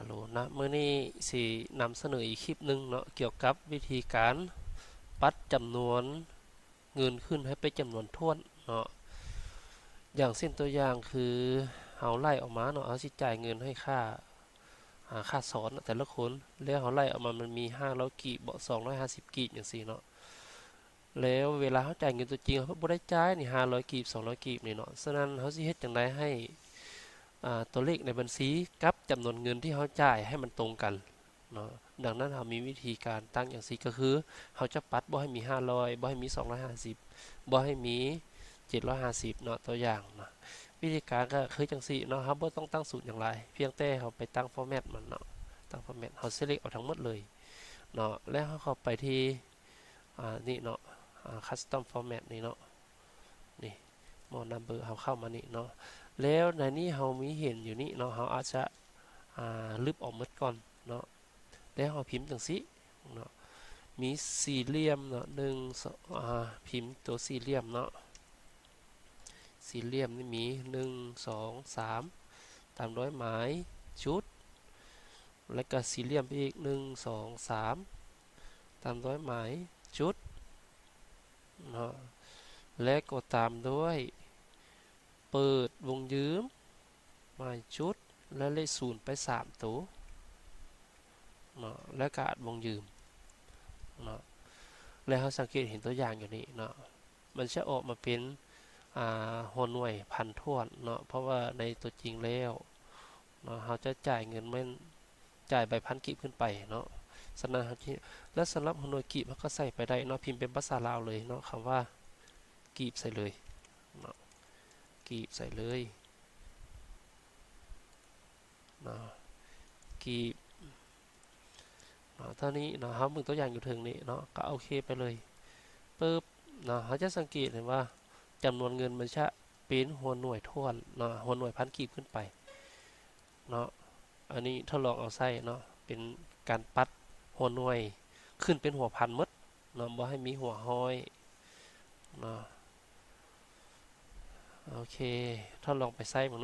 ໂຫຼນະ ມື້ນີ້ຊິນຳສະເໜີອີກຄລິບໜຶ່ງເນາະ ກ່ຽວກັບວິທີການປັດຈຳນວນເງິນຂຶ້ນໃຫ້ເປັນຈຳນວນຖ້ວນເນາະ. ຢ່າງເຊັ່ນຕົວຢ່າງຄືເຮົາໄລ່ອອກມາເນາະ ເຮົາຊິຈ່າຍເງິນໃຫ້ຄ່າ ອາ ຄ່າສອນແຕ່ລະຄົນ ແລ້ວເຮົາໄລ່ອອກມາ ມັນມີຫ້າຮ້ອຍກີບເບາະ ສອງຮ້ອຍຫ້າສິບກີບຈັ່ງຊີ້ເນາະ. ແລ້ວເວລາເຮົາຈ່າຍເງິນຕົວຈິງ ເຮົາບໍ່ໄດ້ຈ່າຍນີ້ຫ້າຮ້ອຍກີບ ສອງຮ້ອຍກີບນີ້ເນາະ. ສະນັ້ນເຮົາຊິເຮັດຈັ່ງໃດໃຫ້ ອາ ຕົວເລກໃນບັນຊີກັບຈຳນວນເງິນທີ່ເຮົາຈ່າຍໃຫ້ມັນຕົງກັນເນາະ. ດັ່ງນັ້ນເຮົາມີວິທີການຕັ້ງຈັ່ງຊີ້ ກໍຄືເຮົາຈະປັດບໍ່ໃຫ້ມີຫ້າຮ້ອຍ ບໍ່ໃຫ້ມີສອງຮ້ອຍຫ້າສິບ ບໍ່ໃຫ້ມີເຈັດຮ້ອຍຫ້າສິບເນາະ ຕົວຢ່າງເນາະ. ວິທີການກໍຄືຈັ່ງຊີ້ເນາະ ເຮົາບໍ່ຕ້ອງຕັ້ງສູດຫຍັງຫຼາຍ ພຽງແຕ່ເຮົາໄປຕັ້ງຟໍແມັດມັນເນາະ ຕັ້ງຟໍແມັດ ເຮົາເຊເລັກເອົາທັງໝົດເລີຍເນາະ. ແລ້ວເຮົາເຂົ້າໄປທີ່ ອາ ນີ້ເນາະ ອາ ຄັສຕອມຟໍແມັດນີ້ເນາະ ນີ້ ມໍນັມເບີ ເຮົາເຂົ້າມານີ້ເນາະ. ແລ້ວໃນນີ້ເຮົາມີເຫັນຢູ່ນີ້ເນາະ ເຮົາອາດຈະ ອາ ລຶບອອກໝົດກ່ອນເນາະ ແລ້ວເຮົາພິມຈັ່ງຊີ້ເນາະ ມີສີ່ຫຼ່ຽມເນາະ ໜຶ່ງ ສອງ ອາ ພິມຕົວສີ່ຫຼ່ຽມເນາະ ສີ່ຫຼ່ຽມນີ້ມີ ໜຶ່ງ ສອງ ສາມ ຕາມດ້ວຍໝາຍຈຸດ ແລ້ວກໍສີ່ຫຼ່ຽມໄປອີກ ໜຶ່ງ ສອງ ສາມ ຕາມດ້ວຍໝາຍຈຸດເນາະ ແລະກໍຕາມດ້ວຍເປີດວົງຢືມ ໝາຍຈຸດ ແລະເລກສູນໄປສາມໂຕເນາະ ແລະກະອັດວົງຢືມເນາະ. ແລະເຮົາສັງເກດເຫັນຕົວຢ່າງຢູ່ນີ້ເນາະ ມັນຈະອອກມາເປັນ ອາ ຫົວໜ່ວຍພັນຖ້ວນເນາະ ເພາະວ່າໃນຕົວຈິງແລ້ວເນາະ ເຮົາຈະຈ່າຍເງິນແມ່ນ ຈ່າຍໃບພັນກີບຂຶ້ນໄປເນາະ. ສະນັ້ນເຮົາຈະ ແລະສຳລັບຫົວໜ່ວຍກີບ ເຮົາກໍໃສ່ໄປໄດ້ເນາະ ພິມເປັນພາສາລາວເລີຍເນາະ ຄຳວ່າກີບໃສ່ເລີຍເນາະ ກີບໃສ່ເລີຍເນາະ ກີບເນາະ. ເທົ່ານີ້ເນາະ ເຮົາເບິ່ງຕົວຢ່າງຢູ່ເທິງນີ້ເນາະ ກໍໂອເຄໄປເລີຍ ປຶບເນາະ ເຮົາຈະສັງເກດເຫັນວ່າຈຳນວນເງິນມັນຈະເປັນຫົວໜ່ວຍຖ້ວນເນາະ ຫົວໜ່ວຍພັນກີບຂຶ້ນໄປເນາະ. ອັນນີ້ທົດລອງເອົາໃຊ້ເນາະ ເປັນການປັດຫົວໜ່ວຍຂຶ້ນເປັນຫົວພັນໝົດເນາະ ບໍ່ໃຫ້ມີຫົວຮ້ອຍເນາະ. ໂອເຄ ທົດລອງໄປໃຊ້ເບິ່ງເນາະ.